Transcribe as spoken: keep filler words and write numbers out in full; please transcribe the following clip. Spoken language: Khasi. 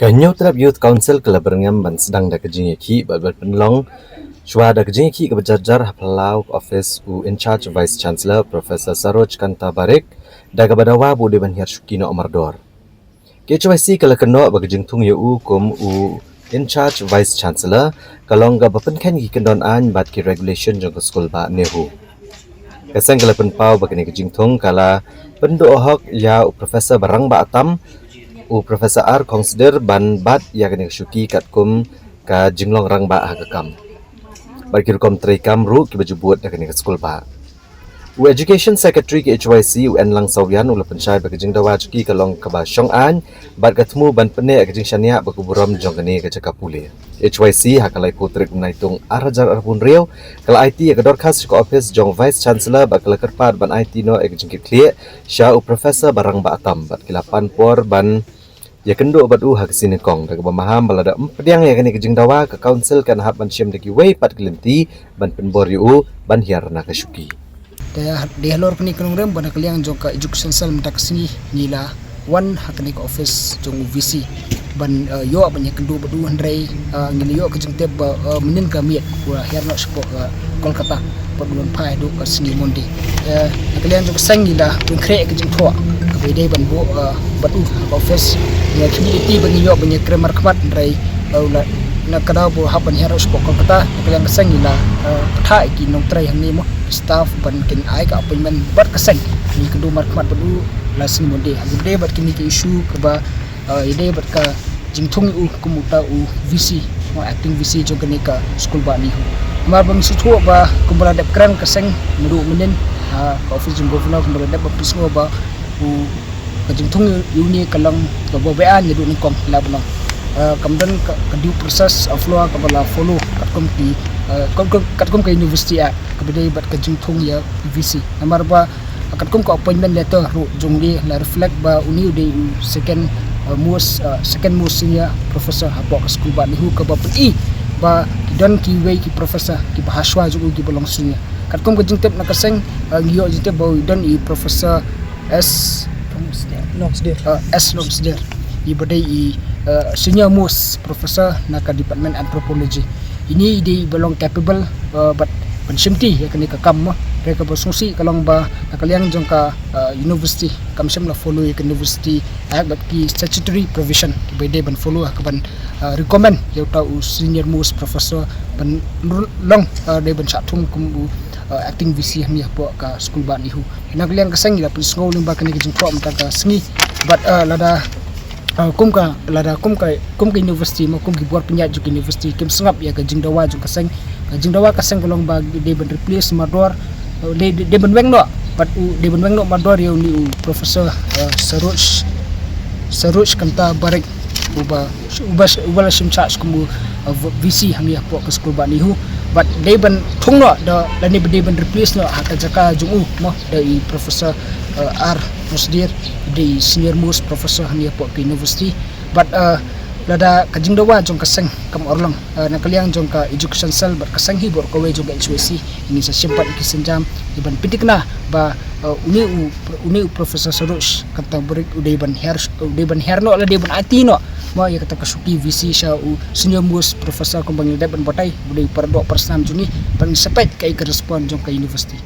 Ka Hynñiewtrep Youth Council ka la byrngem ban sdang da ka jingïakhih bad ban pynlong shuwa da ka jingïakhih kaba jarjar ha phyllaw ka office u In-charge Vice Chancellor Professor Saroj Kanta Barik, da kaba dawa ba u dei ban hiar shuki noh mardor. Ka H Y C ka la kynnoh ba ka jingthung ïa u kum u In-charge Vice Chancellor ka long kaba pynkheiñ ki kyndon aiñ bad ki regulation jong ka skul bah NEHU. Ka seng ka la pynpaw ba kane ka jingthung ka la pynduh hok ïa u Professor Barangbah Tam, u Professor R Khongsdir ban bat ïa kane ka shuki katkum ka jinglong rangbah ha ka kam bad ki rukom treikam ruh kiba ju bud da kane ka skul bah. U Education Secretary ka H Y C u N Langsawian u la pynshai ba ka jingdawa jong ki ka long kaba shong aiñ bad ka thmu ban pynneh ka jingshaniah bad ka burom jong kane ka jaka pule. H Y C ha ka laiphew tarik u Naitung ar hajar arphew hynriew ka la aiti ïa ka dorkhas sha ka office jong Vice Chancellor bad ka la kyrpad ban aiti noh ïa ka jingkitkhlieh sha u Professor Barangbah Tam bad ki la pan por ban ïakynduh bad u ha ka sngi nyngkong, da kaba maham ba lada ym pdiang ïa kane ka jingdawa ka council kan hap ban shim da kiwei pat ki lynti ban pynbor ïa u ban hiar na ka shuki. Te dei halor kane ka nongrim ba na ka liang jong ka Education Cell mynta ka sngi ngi la wan ha kane ka office jong u V C ban, eh, ïoh ban ïakynduh bad u, hynrei, eh, ngi la ïoh ka jingtip ba, eh, mynnin ka miet u la hiar noh shapoh, eh, Kolkata bad u wan phai haduh ka sngi Monday. Eh, na ka liang jong ka seng ngi la pynkhreh ka jingthoh kaba ïadei ban buh, eh, bad u ha ka office. Ngi la khmih lynti ba ngin ïoh ban ïakren markhmat, hynrei, eh, u la, na ka daw ba u hap ban hiar noh shapoh Kolkata, na ka liang ka seng ngi la, eh, pynthah ïa ki nongtrei hangne mo, staff ban kin ai ka appointment bad ka seng. Ngi kynduh markhmat bad u la sngi Monday ha kaba ïadei bad kine ki issue kaba, eh, ïadei bad ka jingthung ïa u kum uta u V C, u acting V C jong kane ka skul bah NEHU. Namar ba ngi sngewthuh ba kumba la dep kren ka seng naduh mynnin ha ka office jong Governor, kumba la dep ban pynsngew ba u, ka jingthung ïa une ka long kaba beaiñ naduh nyngkong, la ba long, eh, kam don ka, ka due process of law kaba la follow katkum ki, eh, katkum, katkum ka University Act kaba ïadei bad ka jingthung ïa u V C. Namar ba katkum ka appointment letter ruh jong une la reflect ba une u dei u second, uh, most, uh, second most senior professor hapoh ka skul bah NEHU, kaba pyni ba ki don kiwei ki professor kiba hashwa jong u kiba long senior. Katkum ka jingtip na ka seng, uh, ngi ïoh jingtip ba u don i Professor S Longsder. Uh, S Longsder, iba dei i, uh, senior most professor na ka Department Anthropology. Ine i dei iba long capable, uh, bad ban shimti ïa kane ka kam mo. Hynrei kaba sngewsih ka long ba na ka liang jong ka, uh, university kam shym la follow ïa ka University Act bad ki statutory provision kiba dei ban follow ha kaban, uh, recommend ïa uta u senior most professor ban long, uh, dei ban shah thung kum u, uh, acting V C hangne hapoh ka skul bah NEHU. Na ka liang ka seng ngi la pynsngew lyngba kane ka jingthoh mynta ka sngi bad, uh, lada, uh, kum ka, lada kum ka, kum ka university mo, kum ki bor pynïaid jong ka university kim sngap ïa ka jingdawa jong ka seng, ka jingdawa ka seng ka long ba dei ban replace mardor, uh, dei, dei, dei ban weng noh, bad u dei ban weng noh mardor ïa une u Professor, uh, Saroj, Saroj Kanta Barik, uba, uba, uba la shim charge kum u, uh, V C hangne hapoh ka skul bah NEHU. Bad dei ban thung noh da, lane ba dei ban replace noh ha ka jaka jong u mo da i Professor, uh, R Khongsdir, dei i senior most professor hangne hapoh ka university. Bad, uh, lada ka jingdawa jong ka seng kam urlong, uh, na ka liang jong ka Education Cell bad ka seng hi baroh kawei jong ka H Y C, ngin sa shim pat ïa ki sienjam ïa ban pynthikna ba, uh, une u, une u Professor Saroj Kanta Barik u dei ban hiar, u dei ban hiar noh lane dei ban aiti noh mo ïa kata ka shuki V C sha u senior most professor kumba ngi la dep ban batai, u dei u paradoh parasnam jong ngi, ban sa peit kaei ka response jong ka university.